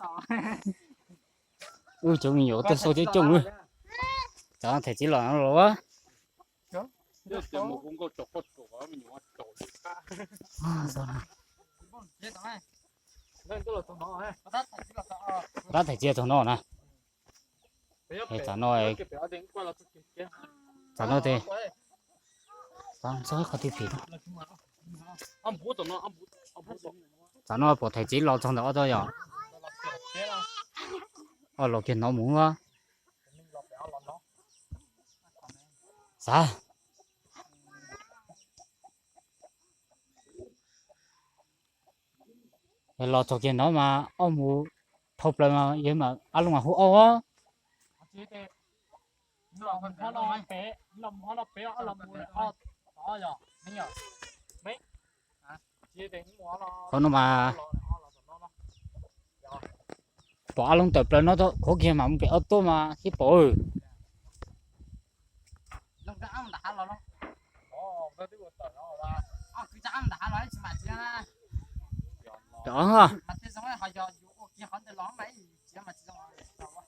Ub, cov me nyuam tuaj xauj coob coob. Txav no them txiv los no los. Tab them txiv txog no na. Txav no, txav no tes, txav no qhov twg phem no. Txav no pom them txiv los txog ntawm ob tog yom. Ob los kiag hnov mus. Xav los txog kiag no mas ob mus dhau plaws mas yog mas ab loog mas hu ob. Qhov no mas pom ab loog tawm plaws no qhuav kiag mas mus pem ob tuaj mas sib pom. Cov